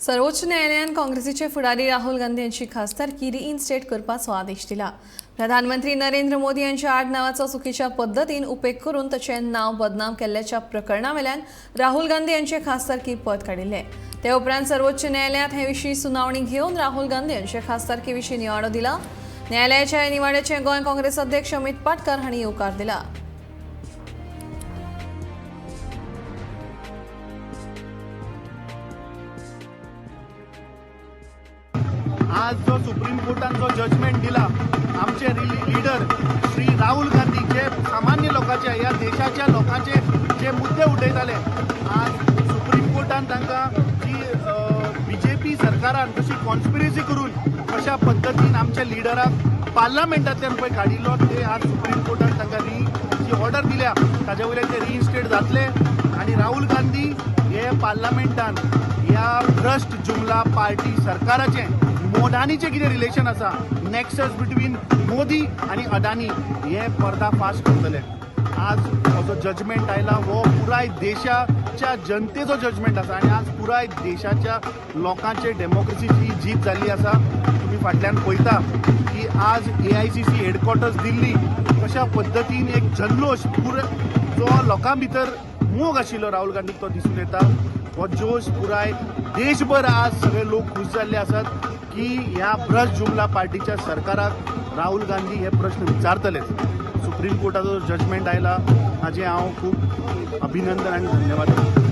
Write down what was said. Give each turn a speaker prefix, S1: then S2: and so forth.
S1: सर्वोच्च न्यायालयान काँग्रेसीचे फुडारी राहुल गांधी यांची खासदारकी रिइन्स्टेट करपाचो आदेश दिला. प्रधानमंत्री नरेंद्र मोदी यांच्या आडनावाचो चुकीच्या पद्दतीन उपेग करून ताचें नांव बदनाम केल्ल्याच्या प्रकरणा वेल्यान राहुल गांधी यांचे खासदारकी पद काडिल्लें. ते उपरांत सर्वोच्च न्यायालयात हे विशीं सुनावणी घेवन राहुल गांधी यांचे खासदारकी विशीं निवाडो दिला. न्यायालयाच्या ह्या निवाड्याचे गोंय काँग्रेस अध्यक्ष अमित पाटकर हांणी येवकार दिला.
S2: आज जो सुप्रीम कोर्टान जो जजमेंट दिला, आमचे लिडर श्री राहुल गांधी जे सामान्य लोकांचे, ह्या देशाच्या लोकांचे जे मुद्दे उठयताले, आज सुप्रीम कोर्टान तांकां जी बीजेपी सरकारान कशी कॉन्स्पिरसी करून कशा पद्दतीन आमच्या लिडराक पार्लमेंटांतल्यान पळय काडिल्लो, ते आज सुप्रीम कोर्टान तांकां री जी ऑर्डर दिल्या ताजे वयल्यान ते रिइन्स्टेट जातले आनी राहुल गांधी हे पार्लमेंटान ह्या भ्रश्ट जुमला पार्टी सरकाराचें मोदानीचें कितें रिलेशन आसा, नॅक्सस बिटवीन मोदी आनी अदानी, हे पर्दाफाश करतले. आज हो जो जजमेंट आयला हो पुराय देशाच्या जनतेचो जजमेंट आसा आनी आज पुराय देशाच्या लोकांचे डेमोक्रेसीची जीत जाल्ली आसा. तुमी फाटल्यान पळयता की आज एआयसीसी हेडक्वॉर्टर्स दिल्ली कशा पद्दतीन एक जल्लोश, पुराय जो लोकां भितर मोग आशिल्लो राहुल गांधीक तो दिसून येता. हो जोश पुराय देशभर आज सगळे लोक खूश जाल्ले आसात की ह्या भ्रश्ट जुमला पार्टीच्या सरकाराक राहुल गांधी हे प्रश्न विचारतलेच. सुप्रीम कोर्टाचो जजमेंट आयला, हाजें हांव खूब अभिनंदन आनी धन्यवाद.